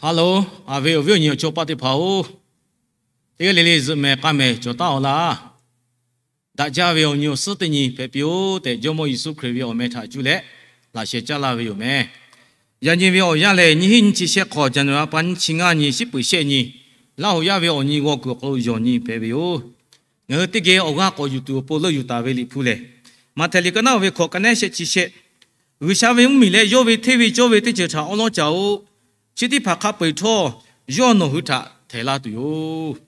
Hello, a ve awˬ viˉ awˬ nyi awˬ chawˇ paˆ teˇ hpaˍ-oˬ, teˇ g'aˇ le le zuhꞈ mehˍ k'aˇ mehˍ cawˬ taˉ-aw laˇ. Daꞈ jaˇ ve awˬ nyi awˬ suhˉ teˇ nyi hpehꞈ piˇ-oˆ tehꞈ, Jawˇmawˇ Yeˍsuˆ Hkriꞈ ve awˬ meh htaꞈ cuˇ leh laꞈ sheh caˇ laˇ ve yoˬ meh. Yaꞈ nyi ve awˬ yanˇ lehˬ, nyiˇ hinˉ nyiˇ chi shehˆ hk'awꞈ, January pa nyiˇ chi ngaˇ nyi, shiˉ peuˍ shehˆ nyi, Laˇ hoꞈ yaˇ ve awˬ nyi g'aw kuiˬ awˬ hk'aw lo yawˬ nyi hpehꞈ ve yoˬ. Ngaˬ hui teˇ geh awˬ g'aˇ k'awꞈ yuˬ tuˬ awˬ pon leuˆ yuˬ taˍ ve Liꞈ hpu lehˬ, Maꞈhtehˍ liꞈ ka naˉ ve hkawꞈ ka nehˉ shehˆ chi shehˆ, G'uiˬsha ve mvuhˇmiˬ leh yawˇ ve hteˇ ve cawˇ ve teˇ ceuˬ htaꞈ awˉ lawˉ caˍ-oꞈ. Chi teˇ hpaˍ hk'a peu-eˬ htawˇ, yawˇ nawˬ hui htaꞈ htehˍ laˇ tuˬ yoˬ.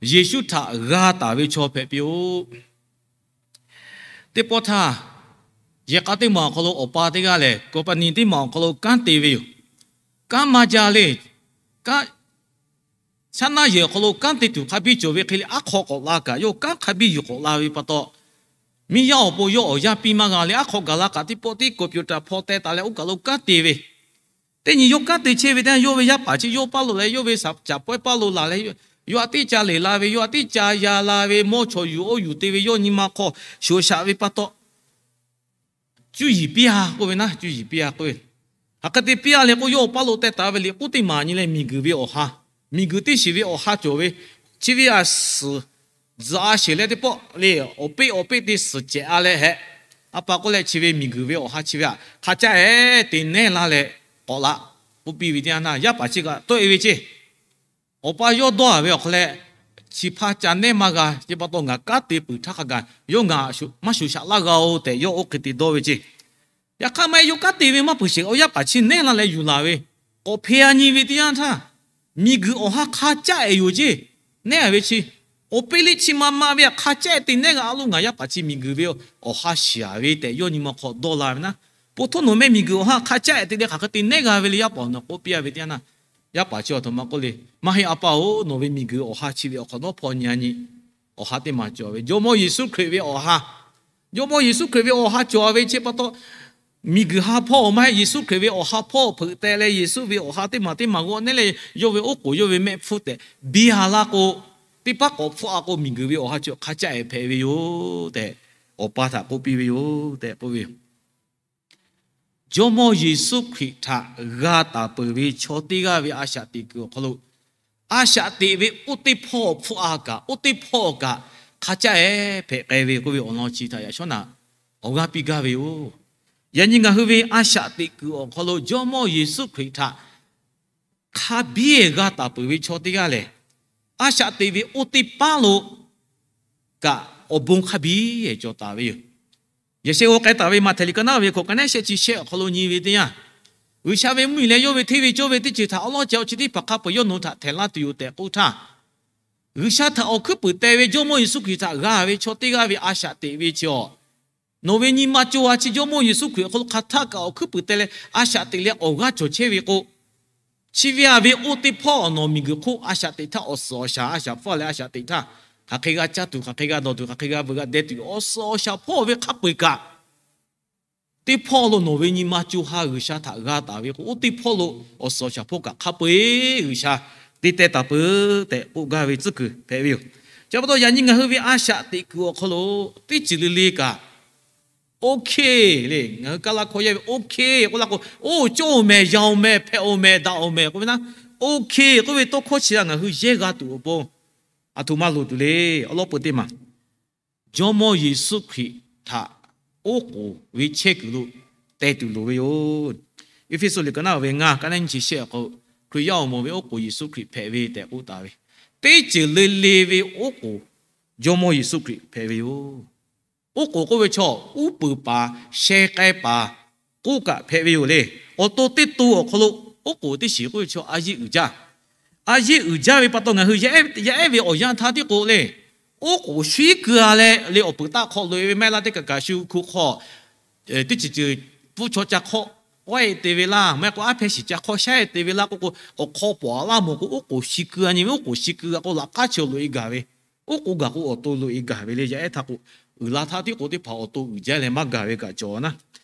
Yeˍsuˆ htaꞈ g'a taˍ ve chaw hpehꞈ piˇ-oˆ. Teˇ pawˆ htaˇ, yehˬ k'a teˇ maˬ awˬ hk'aw lo awˬ pa teˇ g'aˇ lehˬ, company teˇ maˬ awˬ hk'aw lo kanˉ te ve yoˬ. Kanˉ maˇ jaˇ le. Kanˉ, shaˉ naˆ yehˬ awˬ hk'aw lo kanˉ te tuˬ hk'a biˇ cawˬ ve hk'e le, aˉ hk'aw k'awꞈ la kaꞈ, yawˇ kanˉ hk'a biˇ yuˬ k'awꞈ la ve pa taw, miˇ yaˇ awˬ pon yawˇ awˬ yanˇ piˇ maˇ g'a le, aˉ hk'aw gaˬ la kaꞈ teˇ pawˆ tiˉ computer hpawˇ teh taˍ leh oˇ kaˬ lo kanˉ te ve. Teˇ nyi yawˇ kanˉ te chehˇ ve teˇ yanˇ, yawˇ ve yaˇ paˍ chi yawˇ paˇ lo leh, yawˇ ve shaˍ caˍ pawehˇ paˇ lo laˬ leh, yawˇ htaꞈ teˇ ca leˬ la ve, yawˇ htaꞈ teˇ ca ya la ve, mawˇ chawˬ yuˬ oˇ yuˬ te ve, yawˇ nyi ma hk'aw shoˍ shaꞈ ve pa taw, cuˇ yiˍ piˇ-a k'oˆ ve naˉ, cuˇ yiˍ piˇ-a k'oˆ ve. Hk'aˬ hk'e te piˇ-a le k'o, yawˇ awˬ paˇ lo teh taˍ ve liꞈ k'oˉ teˇ maˬ nyi leh, miˬguiˬ ve awˬ ha, miˬguiˬ teˇ shiˍ ve awˬ ha cawˬ ve, chi ve a suhˍ tzuhꞈ-a sheˍ leh teˇ pawˆ le, awˬ peˆ awˬ peˆ te suhˍ cehꞈ-a leh hehꞈ, a pa k'oˆ leh chi ve miˬguiˬ ve awˬ ha chi ve htaꞈ hk'a caˆ-e te nehˇ laˇ leh k'awꞈ la k'oˆ piˇ ve teˇ yanˇ htaˇ, yaˇ paˍ chi kaꞈ tawˆ-e ve ceˇ. Awˬ pa yawˇ dawˇ-a ve awˬ hk'aw leh, chi hpaˇ ca nehˇ maˇ g'a, chi pa taw ngaˬ kanˉ te peuˬ htaˇ hk'a gaˬ yawˇ ngaˬ maˇ shoˍ shaꞈ laˇ g'a-oˬ tehꞈ, yawˇ oˇ hk'e te dawˇ ve ceˇ. Yaꞈ hk'aˇ maˇ heˆ, yawˇ kanˉ te ve maˇ peuˬ sheˍ, awˬ yaˇ paˍ chi nehˇ laˇ leh yuˬ laˬ ve, k'awꞈ hpe-a nyi ve teˇ yanˇ htaˇ, miˬguiˬ awˬ ha hk'a caˆ-e yoˬ ceˇ. Nehˇ-a ve chi, awˬ peˆ liˇ chi ma ma ve htaꞈ hk'a caˆ-e te nehˇ g'a-a lo, ngaˬ yaˇ paˍ chi miˬguiˬ ve awˬ ha shiˍ-a ve tehꞈ, yawˇ nyi ma hk'aw dawˇ la ve naˉ. Po htoˇ nawˬ meh miˬguiˬ awˬ ha hk'a caˆ-e te leh hk'aˬ hk'e te nehˇ g'a ve le, yaˇ paˍ nawˬ k'oˆ piˇ-a ve teˇ yanˇ htaˇ, yaˇ paˍ chi awˬ htoꞈ ma k'oˆ le, maˇ heˆ, a pa-oˬ, nawˬ ve miˬguiˬ awˬ ha chi ve awˬ hk'awꞈ nawˉ hpawˇ nyi-a nyi awˬ ha teˇ maˬ cawˬ ve, Jawˇmawˇ Yeˍsuˆ Hkriꞈ ve awˬ ha. Jawˇmawˇ Yeˍsuˆ Hkriꞈ ve awˬ ha cawˬ-a ve chi pa taw, miˬguiˬ ha hpawˇ-oˬ maˇ heˆ, Yeˍsuˆ Hkriꞈ ve awˬ ha hpawˇ hpeuꞈ teh leh, Yeˍsuˆ ve awˬ ha teˇ maˬ teˇ maˬ g'aw nehˇ leh, yawˇ ve oˉ k'oˍ yawˇ ve mehˆ hpfuhˇ tehꞈ biˇ ha laˇ k'o, teˇ paˉ k'awꞈ hpfuhˆ-a k'o, miˬguiˬ ve awˬ ha chi hk'a caˆ-e hpehꞈ ve yoˬ tehꞈ, awˬ pa htaꞈ k'oˆ piˇ ve yoˬ tehꞈ k'oˆ ve yoˬ. Jawˇmawˇ Yeˍsuˆ Hkriꞈ htaꞈ g'a taˍ peuˬ ve chaw teˇ g'aˇ ve a shaꞈ teꞈ kuiˬ awˬ hk'aw lo, a shaꞈ teꞈ ve oˇ teˇ hpawˇ hpfuhˆ-a kaꞈ, oˇ teˇ hpawˇ kaꞈ hk'a caˆ-e hpehꞈ k'ai ve k'oˆ ve awˬ lawn chi htaꞈ yaꞈ shawˉ naꞈ awˬ g'aˇ piˇ gaˇ ve yoˬ. Yaꞈ nyi ngaˬ hui ve a shaꞈ teꞈ kuiˬ awˬ hk'aw lo Jawˇmawˇ Yeˍsuˆ Hkriꞈ htaꞈ hk'a biˇ g'a taˍ peuˬ ve chaw teˇ g'aˇ lehˬ, a shaꞈ teꞈ ve oˇ teˇ paˉ lo kaꞈ awˬ bon hk'a biˇ cawˬ taˍ ve yoˬ. Yaꞈ sheh g'aw k'ai taˍ ve Maꞈhtehˍ liꞈ ka naˉ ve hkawꞈ ka nehˉ shehˆ chi shehˆ awˬ hk'aw lo nyi ve teˇ yanˇ, G'uiˬsha ve mvuhˇmiˬ leh yawˇ ve hteˇ ve cawˇ ve teˇ ceuˬ htaꞈ awˉ lawˉ ceh-o, chi teˇ hpaˍ hk'a peu-eˬ yawˇ nawˬ hui htaꞈ htehˍ laˇ tuˬ yoˬ tehꞈ k'oˆ htaˇ, G'uiˬsha htaꞈ awˬ hkuiˉ puiˍ teh ve Jawˇmawˇ Yeˍsuˆ Hkriꞈ htaꞈ g'a ve chaw teˇ g'aˇ ve a shaꞈ teꞈ ve chi-a, nawˬ ve nyi ma co ha chi Jawˇmawˇ Yeˍsuˆ Hkriꞈ awˬ hk'aw lo hk'aˬ htaˆ kaꞈ awˬ hkuiˉ puiˍ teh leh a shaꞈ teꞈ leh awˬ g'aˇ cawˬ chehˇ ve k'o, chi ve a ve oˇ teˇ hpawˇ nawˬ miˬguiˬ hk'oˆ a shaꞈ teꞈ htaˇ awˬ suhˍ awˬ shaˍ a shaꞈ hpfuhˇ leh a shaꞈ teꞈ htaˇ, hk'aˬ hk'e g'a caˇ tuˬ, hk'aˬ hk'e g'a dawˬ tuˬ, hk'aˬ hk'e g'a veuꞈ g'a deh tuˬ awˬ suhˍ awˬ shaˍ hpawˇ ve hk'a peu-eˬ kaꞈ, teˇ hpawˇ lo nawˬ ve nyi ma co ha G'uiˬsha htaꞈ g'a taˍ ve k'o, oˇ teˇ hpawˇ lo awˬ suhˍ awˬ shaˍ hpawˇ kaꞈ hk'a peu-eˬ G'uiˬsha te teh taˍ peuˬ tehꞈ k'oˆ gaˇ ve tcuhˉ kuiˬ hpehꞈ ve yoˬ. Chi pa taw yaꞈ nyi ngaˬ hui ve a shaꞈ teꞈ kuiˬ awˬ hk'aw lo teˇ ceuˬ le le kaꞈ, OK le, ngaˬ hui Kaˇlaˇ hkawˇ yehˇ ve OK k'oˆ laˇ k'o, oˇ cawˇ-oˬ mehˍ, yaꞈ-oˬ mehˍ, hpehꞈ-oˬ mehˍ, daꞈ-oˬ mehˍ k'oˆ ve naˉ, OK k'oˆ ve tawˇ hkawˇ chi htaꞈ ngaˬ hui yehˇ g'a tuˬ awˬ pon, aˬ htoꞈ ma loˍ tuˬ le. Awˉ lawˉ peu teˇ maˬ, Jawˇmawˇ Yeˍsuˆ Hkriꞈ htaꞈ oˉ k'oˍ ve chehˇ kuiˬ lo teh tuˬ loˍ ve yoˬ. Eˇfeˇsuꞈ liꞈ ka naˉ ve ngaˇ ka naˉ nyiˇ chi shehˆ awˬ hk'aw lo, Hkriꞈ yaˇ awˬ moˍ ve oˉ k'oˍ Yeˍsuˆ Hkriꞈ hpehꞈ ve tehꞈ k'oˆ taˍ ve, teˇ ceuˬ le le ve oˉ k'oˍ Jawˇmawˇ Yeˍsuˆ Hkriꞈ hpehꞈ ve yoˬ. Oˉ k'oˍ k'oˆ ve chaw, uˉ peunˍ paˍ, sheh k'ai paˍ k'oˆ kaꞈ hpehꞈ ve yoˬ le. Awˬ to teˇ to awˬ hk'aw lo oˉ k'oˍ teˇ shiˍ k'oˆ ve chaw a yeˇ uiˍ jaˇ. A yeˇ uiˍ jaˇ ve pa taw ngaˬ hui yaˇ ehˉ ve awˬ yanˇ htaˇ tiˉ k'o le, oˉ k'oˍ shuiˉ keu-a leh le awˬ peuˬ taˆ hk'aw loꞈ-e ve maˇ heˆ laˇ, teˇ kaˬ kaˬ shu hku hk'aw teˇ ceuˬ ceuˬ pfuhˇ chaw ca hk'awˆ kawehˆ te ve laˇ, maˇ heˆ k'o aˉ hpehˇ shiˍ ca hk'awˆ shaˉ-e te ve laˇ k'oˆ k'o, awˬ hk'aw pawˍ-a laˇ mawˬ k'o, oˉ k'oˍ shi keu-a nyi ve, oˉ k'oˍ shi keu-a k'o laꞈ k'aˉ chi loꞈ-e gaˬ ve, oˉ k'oˍ gaˬ k'o awˬ to loꞈ-e gaˬ ve le. Yaˇ ehˉ htaˇ k'o, uiˍ la htaˇ tiˉ k'o teˇ hpaˍ awˬ to uiˍ jaˇ leh maˇ gaˬ ve kaꞈ cawˬ naˉ.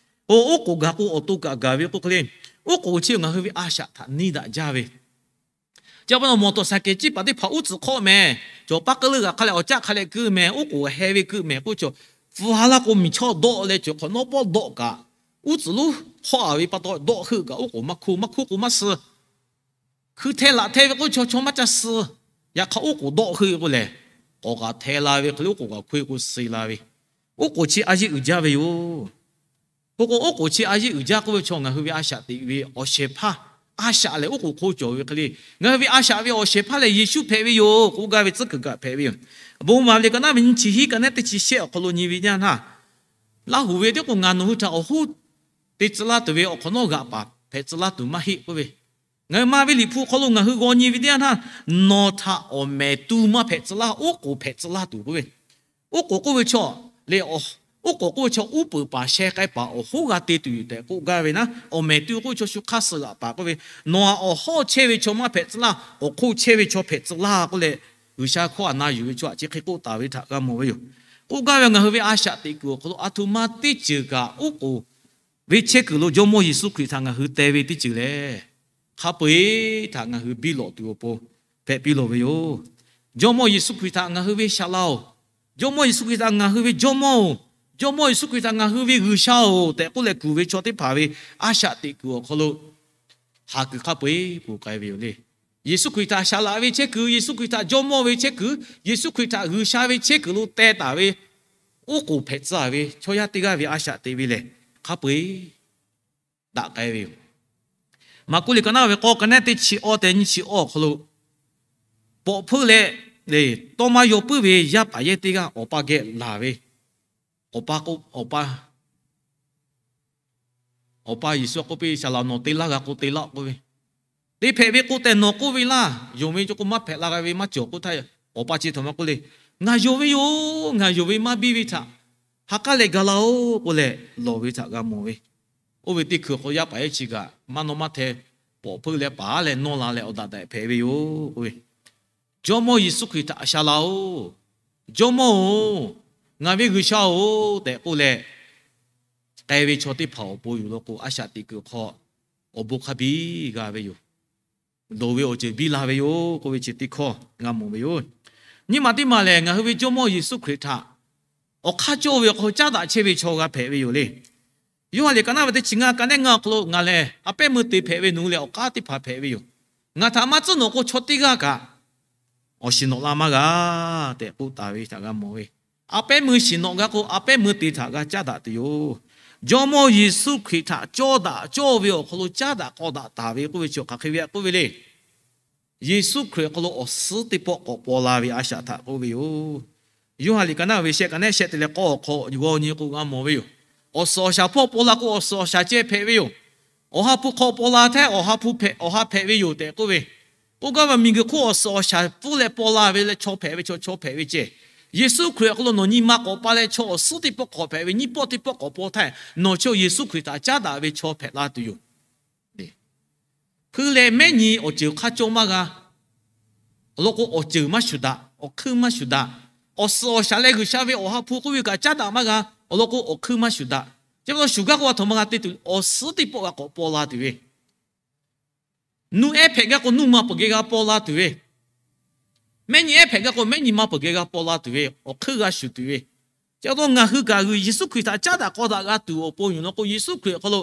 Oˇ, oˉ k'oˍ gaˬ k'o awˬ to kaꞈ gaˬ ve k'oˆ hk'e le, oˉ k'oˍ chi ngaˬ hui ve a shaꞈ htaꞈ neˇ daꞈ jaˇ ve. Chi pa taw mawˬ tawˍ shaˍ kehˬ ciˇ paˍ teˇ hpaˍ uˉ tcuhˍ hk'awˆ mehˍ, cawˬ paˇ k'euˆ leuˆ g'aꞈ hk'a leh awˬ caˆ hk'a leh keu mehˍ, oˉ k'oˍ heh ve keu mehˍ k'oˆ ve chaw, pfuhˍ ha laˇ k'o miˬ chawˇ dawˆ leh cawˬ hk'awꞈ nawˉ pawˆ dawˆ kaꞈ, uˉ tcuhˍ lonˉ hk'awˆ-a ve pa taw dawˆ heuˆ kaꞈ oˉ k'oˍ maˇ hkuˇ, maˇ hkuˇ k'o maˇ suh. Hkui hteh laꞈ hteh ve k'oˆ ve chaw chaw maˇ caˇ suh. Yaꞈ hk'aˇ oˉ k'oˍ dawˆ heuˆ ve k'o lehˬ, k'awꞈ g'aꞈ hteh la ve hk'e le, oˉ k'oˍ kaꞈ hkui k'o suh la ve, oˉ k'oˍ chi a yeˇ uiˍ jaˇ ve yoˬ. K'o k'o, oˉ k'oˍ chi a yeˇ uiˍ jaˇ k'oˆ ve chaw ngaˬ hui ve a shaꞈ teꞈ ve awˬ shehˍ hpaˇ, a shaꞈ lehˬ oˉ k'oˍ hk'oˆ cawˬ ve hk'e le, ngaˬ hui ve a shaꞈ ve awˬ shehˍ hpaˇ lehˬ Yeˍsuˆ hpehꞈ ve yoˬ k'oˆ gaˇ ve tcuhˉ kuiˬ kaꞈ hpehꞈ ve yoˬ. Bon maˍ ve liꞈ ka naˉ ve nyi chi hiˉ ka nehˉ teˇ chi shehˆ awˬ hk'aw lo nyi ve yaˇ htaˇ, Laˇ huˍ ve teˇ k'o ngaˬ nawˬ hui htaꞈ awˬ hoˉ te tcuh laˇ tuˬ ve awˬ hk'awꞈ nawˉ g'aꞈ paˍ hpehꞈ tcuh laˇ tuˬ maˇ heˆ k'oˆ ve, ngaˬ hui ma ve Liꞈ hpu awˬ hk'aw lo ngaˬ hui g'aw nyi ve teˇ yanˇ htaˇ, nawˬ htaꞈ awˬ mehˍ tu maˇ hpehꞈ tcuh laˇ, oˉ k'oˍ hpehꞈ tcuh laˇ tuˬ k'oˆ ve, oˉ k'oˍ k'oˆ ve chaw lehˬ, oˉ k'oˍ k'oˆ ve chaw uˉ peunˍ paˍ sheh k'ai paˍ awˬ hoˉ g'a te tuˬ yoˬ tehꞈ k'oˆ gaˇ ve naˉ, awˬ mehˍ tu k'oˆ ve chaw shu hk'aˇ suh g'aꞈ paˍ k'oˆ ve, nawˬ htaꞈ awˬ hawˉ chehˇ ve chaw maˇ hpehꞈ tcuh laˇ, awˬ hk'oˆ chehˇ ve chaw hpehꞈ tcuh laˇ k'oˆ leh, G'uiˬsha hkawˇ htaꞈ na yuˬ ve chaw htaꞈ chi hk'e k'oˆ taˍ ve htaꞈ g'a mawˬ ve yoˬ. K'oˆ gaˇ ve, ngaˬ hui ve a shaꞈ teꞈ kuiˬ awˬ hk'aw lo a htoꞈ ma teˇ ceuˬ kaꞈ oˉ k'oˍ ve chehˇ kuiˬ lo Jawˇmawˇ Yeˍsuˆ Hkriꞈ htaꞈ ngaˬ hui te ve teˇ ceuˬ lehˬ, hk'a peu-eˬ htaꞈ ngaˬ hui biˇ lawꞈ tuˬ awˬ pon hpehꞈ piˇ lawˬ ve yoˬ. Jawˇmawˇ Yeˍsuˆ Hkriꞈ htaꞈ ngaˬ hui ve Saˍ laꞈ-oˬ, Jawˇmawˇ Yeˍsuˆ Hkriꞈ htaꞈ ngaˬ hui ve Jawˇmawˇ-oˬ, Jawˇmawˇ Yeˍsuˆ Hkriꞈ htaꞈ ngaˬ hui ve G'uiˬsha-oˬ tehꞈ k'oˆ leh kuˬ ve chaw teˇ hpaˍ ve a shaꞈ teꞈ kuiˬ awˬ hk'aw lo ha kuiˬ hk'a peu-eˬ peuˬ k'ai ve yoˬ le. Yeˍsuˆ Hkriꞈ htaꞈ Saˍ laꞈ ve chehˇ kuiˬ, Yeˍsuˆ Hkriꞈ htaꞈ Jawˇmawˇ ve chehˇ kuiˬ, Yeˍsuˆ Hkriꞈ htaꞈ G'uiˬsha ve chehˇ kuiˬ lo teh taˍ ve, oˉ k'oˍ hpehꞈ tcuh ve chaw yaˇ teˇ g'aˇ ve a shaꞈ teꞈ ve lehˬ, hk'a peu-eˬ daꞈ k'ai ve yoˬ. Maˍkuˆ liꞈ ka naˉ ve k'awˇ ka nehˉ teˇ chi awˇ tehꞈ nyiˇ chi awˇ awˬ hk'aw lo, pawꞈ hpeuˇ leh tawˇ maˇ yaw puiˉ ve yaˇ paˍ yehˇ teˇ g'aˇ awˬ pa geh laˬ ve, awˬ pa k'o, awˬ pa Awˬ pa Yeˍsuˆ k'oˆ piˇ, Saˍ laꞈ-oˬ, nawˬ te laˇ g'a k'o te laˇ-oˆ k'oˆ ve, te hpehꞈ ve k'o tehꞈ nawˬ k'oˆ ve laˇ. Yonˍ ve k'o maˇ hpehꞈ la g'a ve maˇ cawˬ k'oˆ htaˇ, awˬ pa chi htaꞈ maˇ k'oˆ le. Ngaˬ yonˍ ve yoˬ. Ngaˬ yonˍ ve maˇ biˇ ve htaꞈ ha k'aˉ leh ga laˇ-oˆ k'oˆ leh lawˬ ve htaꞈ g'a mawˬ ve. Oˇ ve teˇ hkui awˬ hk'aw lo yaˇ paˍ yehˇ chi kaꞈ maˇ nawˇ maˇ hteh, pawꞈ hpeuˇ leh paˍ leh nawˇ la leh awˬ daꞈ daꞈ hpehꞈ ve yoˬ k'oˆ ve, Jawˇmawˇ Yeˍsuˆ Hkriꞈ htaꞈ, Saˍ laꞈ-oˬ, Jawˇmawˇ-oˬ, ngaˬ ve G'uiˬsha-oˬ tehꞈ k'oˆ leh k'ai ve chaw teˇ hpaˍ awˬ pon yoˬ law k'o, a shaꞈ teꞈ kuiˬ hk'aw awˬ bon hk'a biˇ g'a ve yoˬ. Loˍ ve awˬ ceuˬ biˇ la ve yoˬ k'oˆ ve chi teˇ hkawˇ g'a mawˬ ve yoˬ. Nyiˇ maˬ teˇ maˬ lehˬ, ngaˬ hui ve Jawˇmawˇ Yeˍsuˆ Hkriꞈ htaꞈ awˬ hk'aˇ cawˇ ve awˬ hk'aw lo caˉ daꞈ chehˇ ve chaw g'a hpehꞈ ve yoˬ le. Yoˇhanˬ liꞈ ka naˉ ve teˇ chi ngaˇ ka nehˉ ngaˇ awˬ hk'aw lo, ngaˬ lehˬ a pehˉ meuˇ te hpehꞈ ve nawˬ hui lehˬ awˬ k'aˉ teˇ hpaˍ hpehꞈ ve yoˬ. Ngaˬ htaꞈ maˇ tcuhˉ nawꞈ k'o chaw teˇ g'aˇ kaꞈ awˬ shiˍ nawꞈ la maˇ g'a tehꞈ k'oˆ taˍ ve htaꞈ g'a mawˬ ve. A pehˉ meuˇ shiˍ nawꞈ g'a k'o, a pehˉ meuˇ te htaꞈ g'a caˉ daꞈ tuˬ yoˬ. Jawˇmawˇ Yeˍsuˆ Hkriꞈ htaꞈ cawˇ daꞈ cawˇ ve awˬ hk'aw lo caˉ daꞈ k'aw daꞈ taˍ ve k'oˆ ve chi hk'aˬ hk'e ve k'oˆ ve le. Yeˍsuˆ Hkriꞈ awˬ hk'aw lo awˬ suhˉ teˇ pawˆ k'awꞈ paw la ve a shaꞈ htaꞈ k'oˆ ve yoˬ. Yoˇhanˬ liꞈ ka naˉ ve shehˆ ka nehˉ shehˆ te leh k'awˇ awˬ hk'aw g'aw nyi k'o g'a mawˬ ve yoˬ. Awˬ suhˍ awˬ shaˍ hpawˇ paw la k'o, awˬ suhˍ awˬ shaˍ ceh hpehꞈ ve yoˬ. Awˬ ha hpu hk'aw paw la htaˇ, awˬ ha hpu hpehꞈ, awˬ ha hpehꞈ ve yoˬ tehꞈ k'oˆ ve, k'oˆ gaˇ ve, miˬguiˬ hk'oˆ awˬ suhˍ awˬ shaˍ pfuhˇ leh paw la ve leh chaw hpehꞈ ve chaw, chaw hpehꞈ ve ceh, Yeˍsuˆ Hkriꞈ awˬ hk'aw lo nawˬ nyi ma k'awꞈ pa leh chaw awˬ suhˉ teˇ pawˆ k'awꞈ hpehꞈ ve, nyiˇ pawˆ teˇ pawˆ k'awꞈ paw htaˇ, nawˬ chi Yeˍsuˆ Hkriꞈ htaꞈ caˉ daꞈ ve chaw hpehꞈ la tuˬ yoˬ. Hpuiˇ leh mehˉ nyi awˬ ceuˬ hk'aˇ cawˇ maˇ g'a. Awˬ lawn k'o, awˬ ceuˬ maˇ shuˍ daꞈ, awˬ hkeuˇ maˇ shuˍ daꞈ. Awˬ suhˍ awˬ shaˍ leh G'uiˬsha ve awˬ ha hpu k'oˆ ve kaꞈ caˉ daꞈ maˇ g'a. Awˬ lawn k'o, awˬ hkeuˇ maˇ shuˍ daꞈ. Chi pa taw shuˍ gaˇ k'o, a htoꞈ ma g'a te tuˬ, awˬ suhˉ teˇ pawˆ g'a k'awꞈ paw la tuˬ ve, nuˇ ehˉ hpehꞈ gaˇ k'o, nuˇ ma peuˬ geh g'a paw la tuˬ ve, mehˉ nyi ehˉ hpehꞈ gaˇ k'o, mehˉ nyi ma peuˬ geh g'a paw la tuˬ ve, awˬ hkeuˇ g'a shuˍ tuˬ ve. Chi pa taw ngaˬ hui kaꞈ Yeˍsuˆ Hkriꞈ htaꞈ caˉ daꞈ k'aw daꞈ g'a tuˬ awˬ pon yoˬ law k'o, Yeˍsuˆ Hkriꞈ awˬ hk'aw lo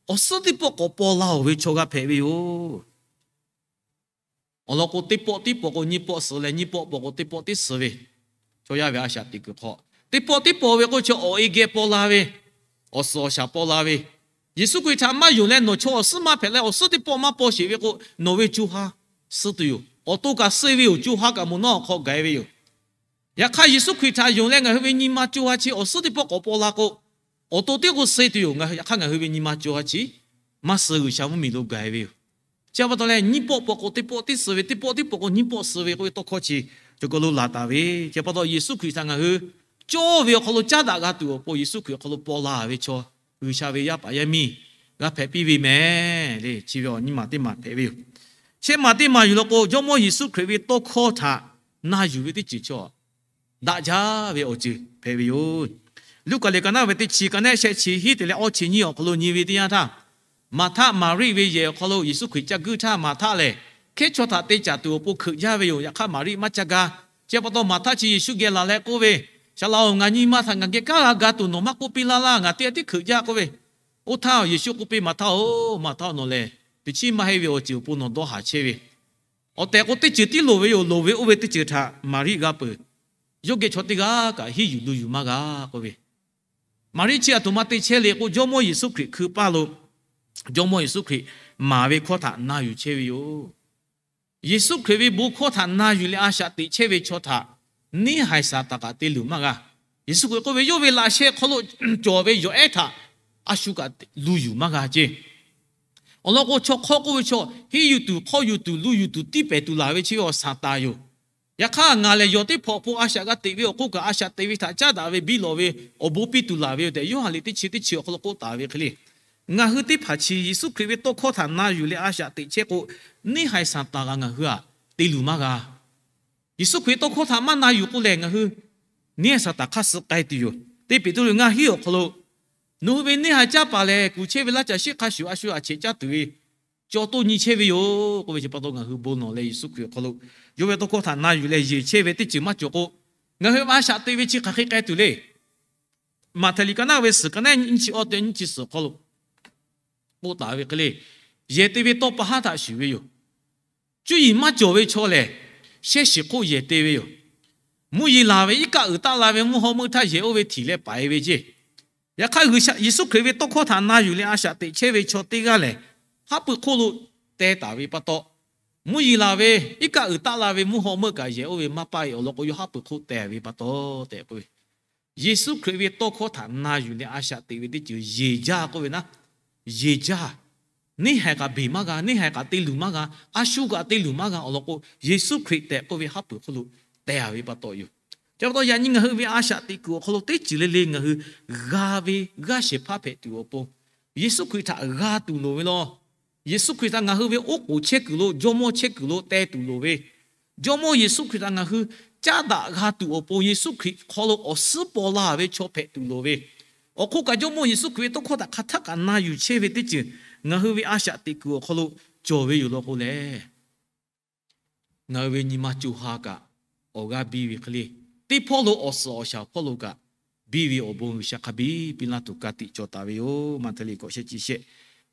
awˬ suhˉ teˇ pawˆ k'awꞈ paw la-oˬ ve chaw g'a hpehꞈ ve yoˬ. Awˬ lawn k'o, teˇ pawˆ teˇ pawˆ k'o nyiˇ pawˆ suh leh, nyiˇ pawˆ pawˆ k'o teˇ pawˆ teˇ suh ve chaw yaˇ ve a shaꞈ teꞈ kuiˬ hk'aw, teˇ pawˆ teˇ pawˆ ve k'o, chaw awˬ e geh paw la ve, awˬ suhˍ awˬ shaˍ paw la ve, Yeˍsuˆ Hkriꞈ htaꞈ maˇ yonˍ leh nawˬ chaw awˬ suhˉ maˇ hpehꞈ leh awˬ suhˉ teˇ pawˆ maˇ paw sheˍ ve k'o, nawˬ ve co ha suh tuˬ yoˬ. Awˬ to kaꞈ suh ve yoˬ. Co ha kaꞈ moˬ naˉ awˬ hk'aw gaˬ e ve yoˬ. Yaꞈ hk'aˇ, Yeˍsuˆ Hkriꞈ htaꞈ yonˍ leh ngaˬ hui ve nyi ma co ha chi awˬ suhˉ teˇ pawˆ k'awꞈ paw la k'o, awˬ to tiˉ k'o suh tuˬ yoˬ. Yaꞈ hk'aˇ, ngaˬ hui ve nyi ma co ha chi maˇ suh, G'uiˬsha mvuhˇmiˬ lo gaˬ e ve yoˬ. Chi pa taw leh, nyiˇ pawˆ pawˆ k'o teˇ pawˆ teˇ suh ve, teˇ pawˆ teˇ pawˆ k'o nyiˇ pawˆ suh ve k'oˆ ve tawˇ hkawˇ chi cawˬ kaˬ lo laˬ taˍ ve. Chi pa taw, Yeˍsuˆ Hkriꞈ htaꞈ ngaˬ hui cawˇ ve awˬ hk'aw lo caˉ daꞈ g'a tuˬ awˬ pon, Yeˍsuˆ Hkriꞈ awˬ hk'aw lo paw la ve chaw, G'uiˬsha ve yaˇ paˍ yaˇ miˇ g'a hpehꞈ piˇ ve mehˍ le. Chi ve awˬ nyiˇ maˬ teˇ maˬ hpehꞈ ve yoˬ. Shehˆ maˬ teˇ maˬ yoˬ law k'o, Jawˇmawˇ Yeˍsuˆ Hkriꞈ ve tawˇ hkawˇ htaꞈ na yuˬ ve teˇ ceuˬ chaw daꞈ jaˇ ve awˬ ceuˬ hpehꞈ ve yoˬ. Luˉkaꞈ liꞈ ka naˉ ve teˇ chi ka nehˉ shehˆ chi hiˉ te leh awˇ chi nyiˇ awˬ hk'aw lo nyi ve teˇ yanˇ htaˇ, Maˍhtaˆ Maˍriˆ ve yehˬ awˬ hk'aw lo Yeˍsuˆ Hkriꞈ ca guiˇ htaˇ, Maˍhtaˆ lehˬ hkehˉ chaw htaꞈ te caˍ tuˬ awˬ pon hkeuꞈ jaˇ ve yoˬ. Yaꞈ hk'aˇ, Maˍriˆ maˇ ca gaˇ. Chi pa taw, Maˍhtaˆ chi Yeˍsuˆ geh laˬ leh k'oˆ ve, Saˍ laꞈ-oˬ, ngaˬ nyi ma htaꞈ ngaˬ geh kanˉ g'a ga tuˬ nawˬ maˇ k'oˆ piˇ laˇ laˇ. Ngaˬ teˇ g'aˇ tiˉ hkeuꞈ jaˇ k'oˆ ve. Oˇ htaˇ Yeˍsuˆ k'oˆ piˇ, Maˍhtaˆ-oˬ, Maˍhtaˆ, nawˬ lehˬ teꞈ chiˉ maˇ heˆ ve awˬ ceuˬ awˬ pon nawˬ dawˇ haˍ chehˇ ve, awˬ tehˬ k'o teˇ ceuˬ tiˉ loˍ ve yoˬ. Loˍ ve oˇ ve teˇ ceuˬ htaꞈ Maˍriˆ g'a peuˬ. Yawˇ geh chaw teˇ g'aˇ kaꞈ hiˉ yuˬ lu yuˬ maˇ g'a k'oˆ ve, Maˍriˆ chi aˬ htoꞈ ma te chehˇ le k'o, Jawˇmawˇ Yeˍsuˆ Hkriꞈ hkui paˇ lo Jawˇmawˇ Yeˍsuˆ Hkriꞈ maˍ ve hkawˇ htaꞈ na yuˬ chehˇ ve yoˬ. Yeˍsuˆ Hkriꞈ ve bon hkawˇ htaꞈ na yuˬ leh a shaꞈ teꞈ chehˇ ve chaw htaꞈ neˇ haiˬ Saˍtanˍ kaꞈ te luˬ maˇ g'a. Yeˍsuˆ Hkriꞈ k'oˆ ve, yawˇ ve laꞈ sheh hk'aw lo cawˬ ve yawˬ ehˉ htaꞈ a shu kaꞈ lu yuˬ maˇ g'a ceˇ. Awˬ lawn k'o, chaw hk'awˇ k'oˆ ve chaw, henˇ yuˬ tuˬ, hk'awˇ yuˬ tuˬ, lu yuˬ tuˬ, tiˇ pehˍ tuˬ laˬ ve chi ve awˬ Saˍtanˍ yoˬ. Yaꞈ hk'aˇ, ngaˬ lehˬ yawˬ teˇ hpawꞈ po a shaꞈ g'a teꞈ ve awˬ hk'oˆ kaꞈ, a shaꞈ teꞈ ve htaꞈ caˉ daꞈ ve biˇ lawˬ ve awˬ bon piˇ tuˬ laˬ ve yoˬ tehꞈ, Yoˇhanˬ liꞈ teˇ chi teˇ chi awˬ hk'aw lo k'oˆ taˍ ve hk'e le. Ngaˬ hui teˇ hpaˍ chi Yeˍsuˆ Hkriꞈ ve tawˇ hkawˇ htaꞈ na yuˬ leh a shaꞈ teꞈ chehˇ k'o, neˇ haiˬ Saˍtanˍ kaꞈ ngaˬ hui htaꞈ te luˬ maˇ g'a. Yeˍsuˆ Hkriꞈ tawˇ hkawˇ htaꞈ maˇ na yuˬ k'o lehˬ, ngaˬ hui neˇ haiˬ Saˍtanˍ hk'aˇ suh k'ai tuˬ yoˬ. Teˇ Peˍtruˆ ngaˇ hinˉ awˬ hk'aw lo, nawˬ hui ve neˇ haiˬ caˇ paˍ lehˬ, kuˬ chehˇ ve laˇ caˬ shiˉ hk'a shuˍ a shu a cheꞈ caˇ tuˬ ve cawˬ toˇ nyi chehˇ ve yoˬ k'oˆ ve chi pa taw, ngaˬ hui bon lawˬ leh Yeˍsuˆ Hkriꞈ awˬ hk'aw lo yawˇ ve tawˇ hkawˇ htaꞈ na yuˬ leh yeˬ chehˇ ve teˇ ceuˬ maˇ cawˬ k'o, ngaˬ hui a shaꞈ teꞈ ve chi hk'aˬ hk'e k'ai tuˬ le. Maꞈhtehˍ liꞈ ka naˆ ve suhˍ ka naˆ nyiˇ chi awˇ te nyiˇ chi suhˍ awˬ hk'aw lo k'oˆ taˍ ve hk'e le, yehˬ te ve tawˇ pa haˉ htaꞈ shuˍ ve yoˬ. Cuˇ yiˍ maˇ cawˬ ve chaw lehˬ, shehˇ shiˍ hk'oˆ yehˬ te ve yoˬ. Mvuhˇ yeˬ laˬ ve iˉ kaˆ uiˍ taˆ la ve mvuhˇ hawˉ meuˆ htaˇ yehˬ oˇ ve htiˍ leh paiˍ ve ceˇ. Yaꞈ hk'aˇ, Yeˍsuˆ Hkriꞈ ve tawˇ hkawˇ htaꞈ na yuˬ leh a shaꞈ teꞈ chehˇ ve chaw teˇ g'aˇ lehˬ, haˉ pui hk'oˆ lo teh taˍ ve pa taw, mvuhˇ yeˬ laˬ ve iˉ kaˆ uiˍ taˆ la ve mvuhˇ hawˉ meuˆ kaꞈ yehˬ oˇ ve maˇ paˆ ve awˬ lawn k'o, yawˇ haˉ pui hk'oˆ teh ve pa taw tehꞈ k'oˆ ve, Yeˍsuˆ Hkriꞈ ve tawˇ hkawˇ htaꞈ na yuˬ leh a shaꞈ teꞈ ve teˇ ceuˬ yeˬ jaˇ k'oˆ ve naˉ, yeˬ jaˇ. Neˇ haiˬ kaꞈ beˬ maˇ g'a, neˇ haiˬ kaꞈ te luˬ maˇ g'a, a shu kaꞈ te luˬ maˇ g'a awˬ lawn k'o, Yeˍsuˆ Hkriꞈ tehꞈ k'oˆ ve haˉ pui hk'oˆ lo teh a ve pa taw yoˬ. Chi pa taw, yaꞈ nyi ngaˬ hui ve a shaꞈ teꞈ kuiˬ awˬ hk'aw lo teˇ ceuˬ le le ngaˬ hui g'a ve g'aˇ shehˍ hpaˇ hpehꞈ tuˬ awˬ pon, Yeˍsuˆ Hkriꞈ htaꞈ g'a tuˬ loˍ ve law. Yeˍsuˆ Hkriꞈ htaꞈ ngaˬ hui ve oˉ k'oˍ chehˇ kuiˬ lo, jawˇmawˇ chehˇ kuiˬ lo teh tuˬ loˍ ve, jawˇmawˇ Yeˍsuˆ Hkriꞈ htaꞈ ngaˬ hui caˉ daꞈ g'a tuˬ awˬ pon, Yeˍsuˆ Hkriꞈ hk'aw lo awˬ suhˉ paw la ve chaw hpehꞈ tuˬ loˍ ve, awˬ hk'oˆ kaꞈ jawˇmawˇ Yeˍsuˆ Hkriꞈ ve tawˇ hkawˇ htaꞈ hk'aˬ htaˆ kaꞈ na yuˬ chehˇ ve teˇ ceuˬ ngaˬ hui ve a shaꞈ teꞈ kuiˬ awˬ hk'aw lo cawˬ ve yoˬ law k'o lehˬ, ngaˬ hui ve nyi ma co ha kaꞈ awˬ g'aˇ biˇ ve hk'e le, teˇ hpawˇ lo awˬ suhˍ awˬ shaˍ hpawˇ lo kaꞈ biˇ ve awˬ bon G'uiˬsha hk'a biˇ piˇ laˇ tuˬ ka tiꞈ cawˬ taˍ ve yoˬ. Maꞈhtehˍ liꞈ k'awꞈ sheh chi shehˆ,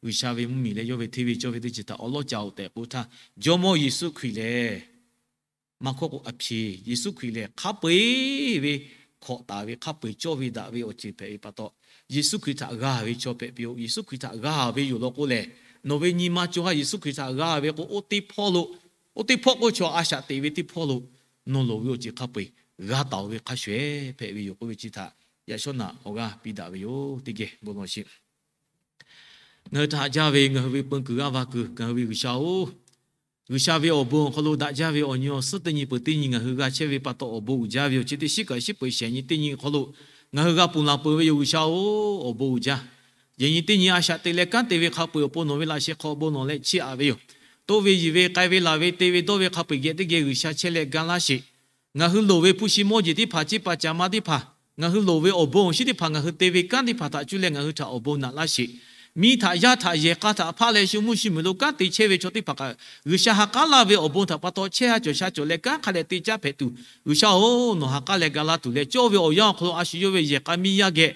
G'uiˬsha ve mvuhˇmiˬ leh yawˇ ve hteˇ ve cawˇ ve teˇ ceuˬ htaꞈ awˬ lawˉ ca-oˬ tehꞈ k'oˆ htaˇ, jawˇmawˇ Yeˍsuˆ Hkriꞈ lehˬ maˇ hkawˇ k'o, a hpeꞈ Yeˍsuˆ Hkriꞈ lehˬ hk'a peu-eˬ ve hkawꞈ taˍ ve, hk'a peu-eˬ cawˇ ve daꞈ ve awˬ ceuˬ hpehꞈ ve pa taw, Yeˍsuˆ Hkriꞈ htaꞈ g'a ve chaw hpehꞈ piˇ-oˆ. Yeˍsuˆ Hkriꞈ htaꞈ g'a ve yoˬ law k'o lehˬ, nawˬ ve nyi ma co ha Yeˍsuˆ Hkriꞈ htaꞈ g'a ve k'o, oˇ teˇ hpawˇ lo, oˇ teˇ hpawˇ k'oˆ chaw a shaꞈ teꞈ ve teˇ hpawˇ lo nawˬ loˍ ve awˬ ceuˬ hk'a peu-eˬ g'a taˍ-oˬ ve hk'a shuˍ-ehˍ hpehꞈ ve yoˬ k'oˆ ve chi htaꞈ yaꞈ shawˉ naꞈ awˬ g'aˇ piˇ daꞈ ve yoˬ. Teˇ geh bon lawˬ sheˍ. Ngaˬ hui htaꞈ haꞈ jaˇ ve ngaˬ hui ve peu kuiˬ g'aˇ va kuiˬ ngaˬ hui ve G'uiˬsha-oˬ, G'uiˬsha ve awˬ bon awˬ hk'aw lo daꞈ jaˇ ve awˬ nyi awˬ suhˉ teˇ nyi peuˬ teˇ nyi ngaˬ hui g'a chehˇ ve pa taw awˬ bon uiˍ jaˇ ve yoˬ. Chi teˇ shiˉ kaꞈ shiˉ peuˬ shehˍ nyi teˇ nyi awˬ hk'aw lo ngaˬ hui g'a ponˬ laˬ peuˬ ve yoˬ. G'uiˬsha-oˬ, awˬ bon uiˍ jaˇ. Yehˬ nyi teˇ nyi a shaꞈ te leh kanˉ te ve hk'a peu-eˬ awˬ pon nawˬ ve laꞈ sheh hk'aw bon lawˬ leh chiˇ aꞈ ve yoˬ. Toˇ ve yiˬ ve k'ai ve laˬ ve te ve dawˇ ve hk'a peu-eˬ geh teˇ geh G'uiˬsha chehˇ leh ga laˇ sheˍ. Ngaˬ hui loˍ ve hpu shi mawˇ jeˬ teˇ hpaˍ, ceˇ paˍ caˍ ma teˇ hpaˍ, ngaˬ hui loˍ ve awˬ bon awˬ shinˉ teˇ hpaˍ ngaˬ hui te ve kanˉ teˇ hpaˍ htaꞈ cuˇ leh ngaˬ hui htaꞈ awˬ bon naꞈ laˇ sheˍ. Miˇ htaꞈ yaˇ htaꞈ yehˬ k'a htaꞈ hpaˆ leh shu mvuhˇ shu meuˍ lo kanˉ te chehˇ ve chaw teˇ hpaˍ kaꞈ, G'uiˬsha ha k'aˉ laˇ ve awˬ bon htaꞈ pa taw chehˇ ha cawˬ sha cawˬ leh kanˉ hk'a dehꞈ te caˇ hpehꞈ tuˬ, G'uiˬsha-oˬ, nawˬ ha k'aˉ leh ga laˇ tuˬ leh cawˇ ve awˬ yanˇ awˬ hk'aw lo a shu yawˇ ve yehˬ k'a miˇ yaˇ geh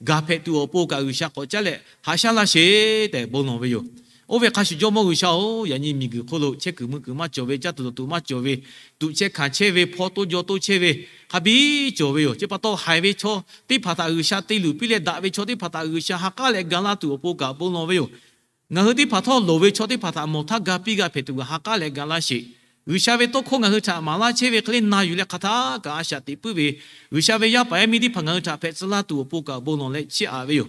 gaˬ hpehꞈ tuˬ awˬ pon kaꞈ G'uiˬsha k'awꞈ caˉ leh haꞈ shaˉ laˇ sheˍ tehꞈ bon lawˬ ve yoˬ. Oˇ ve hk'a shuˍ jawˇmawˇ G'uiˬsha-oˬ, yaꞈ nyi miˬguiˬ hk'oˆ lo chehˇ kuiˬ mui kuiˬ maˇ cawˬ ve, caˇ tuˬ dawˬ tuˬ maˇ cawˬ ve, tuꞈ chehˇ hkanˍ chehˇ ve, hpaw toˇ jaw toˇ chehˇ ve, hk'a biˇ cawˬ ve yoˬ. Chi pa taw haiˬ ve chaw teˇ hpaˍ htaꞈ G'uiˬsha te luˬ piˇ leh daꞈ ve chaw teˇ hpaˍ htaꞈ G'uiˬsha ha k'aˉ leh ga laˇ tuˬ awˬ pon kaꞈ bon lawˬ ve yoˬ. Ngaˬ hui teˇ hpaˍ htawˇ loˍ ve chaw teˇ hpaˍ htaꞈ mawˬ htaˇ ga piˇ g'a hpehꞈ tuˬ g'a ha k'aˉ leh ga laˇ sheˍ. G'uiˬsha ve tawˇ hkawˇ ngaˬ hui htaꞈ maˍ laˇ chehˇ ve hk'e le na yuˬ leh hk'aˬ htaˇ kaꞈ a shaꞈ teꞈ puiˉ ve, G'uiˬsha ve yaˇ paˍ yaˇ miˇ teˇ hpaˍ ngaˬ hui htaꞈ hpehꞈ tcuh laˇ tuˬ awˬ pon kaꞈ bon lawˬ leh chiˇ aꞈ ve yoˬ.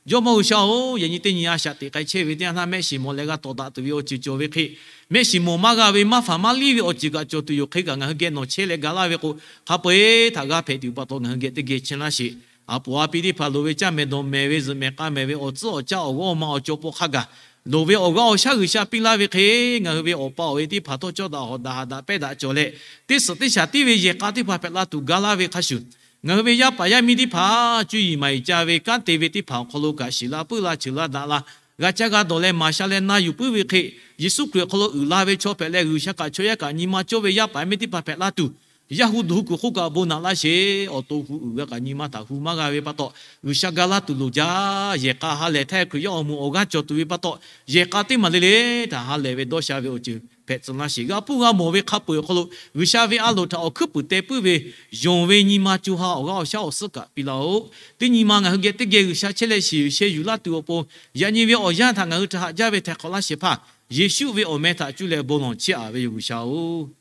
Jawˇmawˇ G'uiˬsha-oˬ, yaꞈ nyi teˇ nyi a shaꞈ teꞈ k'ai chehˇ ve teˇ yanˇ htaˇ mehˆ shiˍ mawˬ leh g'a tawˍ daꞈ tuˬ ve awˬ ceuˬ cawˬ ve hk'e, mehˆ shiˍ mawˬ maˇ g'a ve maˇ faˍ maˇ liˇ ve awˬ ceuˬ kaꞈ cawˬ tuˬ yoˬ hk'e kaꞈ ngaˬ hui geh nawˬ chehˇ leh ga laˇ ve k'o, hk'a peu-eˬ htaꞈ g'a hpehꞈ tuˬ pa taw ngaˬ hui geh teˇ geh chehˇ laˇ sheˍ. A poˍ a pi teˇ hpaˍ loˍ ve caˇ mehˍ dawˬ mehˍ ve zuhꞈ mehˍ k'a mehˍ ve awˬ tcuhˉ awˬ caˇ awˬ g'awˇ awˬ ma awˬ cawˬ pon hk'a gaˬ, loˍ ve awˬ g'aˇ awˬ shaˉ G'uiˬsha piˇ laˇ ve hk'e, ngaˬ hui ve awˬ pa awˬ e teˇ hpaˍ htawˇ cawˇ daꞈ hawꞈ daꞈ haꞈ daꞈ pehnˇ daꞈ cawˬ leh, teˇ suhˍ teˇ shaˍ tiˉ ve yehˬ k'a teˇ hpaˍ hpehꞈ la tuˬ ga laˇ ve hk'a shuˍ, ngaˬ hui ve yaˇ paˍ yaˇ miˇ teˇ hpaˍ cuˇ yiˍ maˍ yiˍ ca ve kanˉ te ve teˇ hpaˍ awˬ hk'aw lo kaꞈ shiˍ la puiˉ la cheuˬ la daꞈ la, g'a caˇ g'a dawˬ leh maˍ sha leh na yuˬ puiˉ ve hk'e, Yeˍsuˆ Hkriꞈ awˬ hk'aw lo uiˍ la ve chaw hpehꞈ leh G'uiˬsha kaꞈ chaw yaˇ kaꞈ nyi ma cawˇ ve yaˇ paˍ yaˇ miˇ teˇ hpaˍ hpehꞈ la tuˬ, Yaˇ hu duˬ hu kuiˬ hk'oˆ kaꞈ bon naꞈ laˇ sheˍ. Awˬ to hu uiˍ g'a kaꞈ nyi ma htaꞈ hu maˇ g'a ve pa taw, G'uiˬsha ga laˇ tuˬ loˍ jaˇ. Yehˬ k'a ha lehˬ htaˇ Hkriꞈ yaˇ awˬ moˍ awˬ g'aˇ cawˬ tuˬ ve pa taw, yehˬ k'a teˇ maˬ le le htaꞈ ha lehˬ ve dawˇ sha ve awˬ ceuˬ hpehꞈ tcuh laˇ sheˍ. G'a hpuˇ g'a mawˬ ve hk'a peu-eˬ awˬ hk'aw lo G'uiˬsha ve a loˍ htaꞈ awˬ hkuiˉ puiˍ teh puiˉ ve yonˍ ve nyi ma co ha awˬ g'aˇ awˬ shaˉ awˬ suhˉ kaꞈ piˇ laˇ-oˆ. Teˇ nyi ma ngaˬ hui geh teˇ geh G'uiˬsha chehˇ leh shiˍ sheh yuˬ laˇ tuˬ awˬ pon, yaꞈ nyi ve awˬ yanˇ htaꞈ ngaˬ hui htaꞈ haꞈ jaˇ ve htaiˍ hk'awꞈ laˇ shehˍ hpaˇ Yeˍsuˆ ve awˬ meh htaꞈ cuˇ leh bon lawˬ chehˇ-a ve yoˬ G'uiˬsha-oˬ.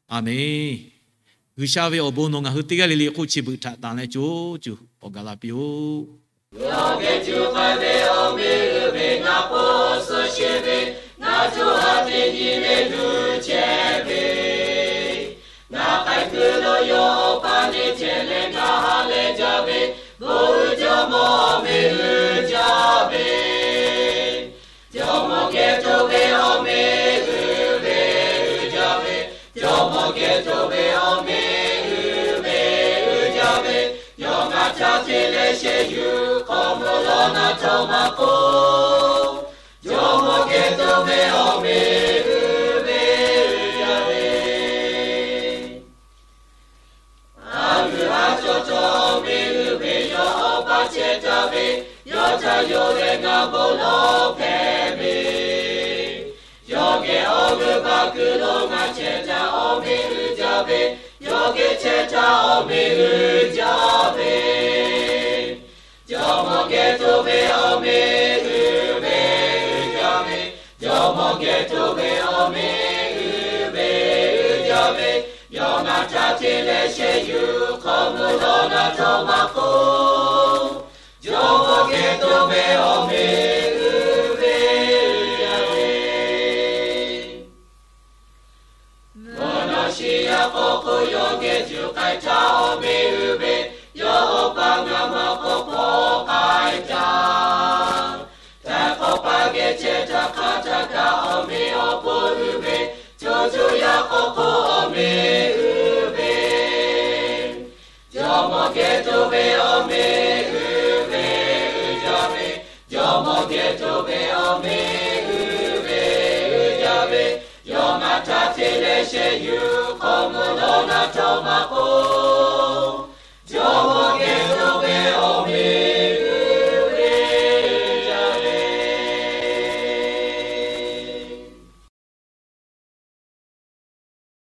A menˬ. G'uiˬsha ve awˬ bon nawˬ ngaˬ hui teˇ g'aˇ le le hk'oˆ chi beuꞈ htaꞈ tanˬ leh co cuˬ awˬ gaˬ la piˇ-oˆ. Awˬ g'aˇ cawˬ k'ai ve awˬ meꞈ uiˍ ve ngaˬ k'o suh sheˍ ve, ngaˬ cawˬ ha teˇ nyi le luˬ chehˇ ve, ngaˬ k'ai kuiˬ lo yawˇ awˬ pa neˇ chehˇ leh ngaˬ ha lehˬ jaˇ ve, bon uiˍ Jawˇmawˇ awˬ meꞈ uiˍ jaˇ ve, Jawˇmawˇ geh cawˬ ve awˬ meꞈ uiˍ ve uiˍ jaˇ ve, Jawˇmawˇ geh cawˬ ve awˬ meꞈ uiˍ ve uiˍ jaˇ ve, yawˇ ngaˬ htaꞈ te leh sheh yuˬ hk'aw mvuh lawˬ naˍ htawˇ maˇ k'oˆ, Jawˇmawˇ geh cawˬ ve awˬ meꞈ uiˍ ve uiˍ jaˇ ve, a vuiˬ a cawˬ cawˬ awˬ meꞈ uiˍ ve yawˇ awˬ pa chehˇ taˍ ve, yawˇ htaꞈ yonˍ leh ngaˬ bon lawˬ hpehꞈ ve, yawˇ geh awˬ g'euˆ baˬ kuiˬ lo ngaˬ chehˇ taˍ awˬ meꞈ uiˍ jaˇ ve, yawˇ geh chehˇ taˍ awˬ meꞈ uiˍ jaˇ ve, Jawˇmawˇ geh cawˬ ve awˬ meꞈ uiˍ ve uiˍ jaˇ ve, Jawˇmawˇ geh cawˬ ve awˬ meꞈ uiˍ ve uiˍ jaˇ ve, yawˇ ngaˬ htaꞈ te leh sheh yuˬ hk'aw mvuh lawˬ naˍ htawˇ maˇ k'oˆ, Jawˇmawˇ geh cawˬ ve awˬ meꞈ uiˍ ve uiˍ jaˇ ve, mvuhˇ naw shiˍ yaˇ k'awꞈ k'oˆ yawˇ geh juˬ k'ai htaˇ awˬ meꞈ uiˍ ve, yawˇ awˬ pa ngaˬ maˇ k'awꞈ k'awꞈ k'ai htaˇ, htaiˍ hk'awꞈ paˍ geh chehˇ htaˇ hk'aˇ htaˇ kaꞈ awˬ meꞈ awˬ hponˇ uiˍ ve, co co yaˇ k'awꞈ k'oˆ awˬ meꞈ uiˍ ve, Jawˇmawˇ geh cawˬ ve awˬ meꞈ uiˍ ve uiˍ jaˇ ve, Jawˇmawˇ geh cawˬ ve awˬ meꞈ uiˍ ve uiˍ jaˇ ve, yawˇ ngaˬ htaꞈ te leh sheh yuˬ hk'aw mvuh lawˬ naˍ htawˇ maˇ k'oˆ,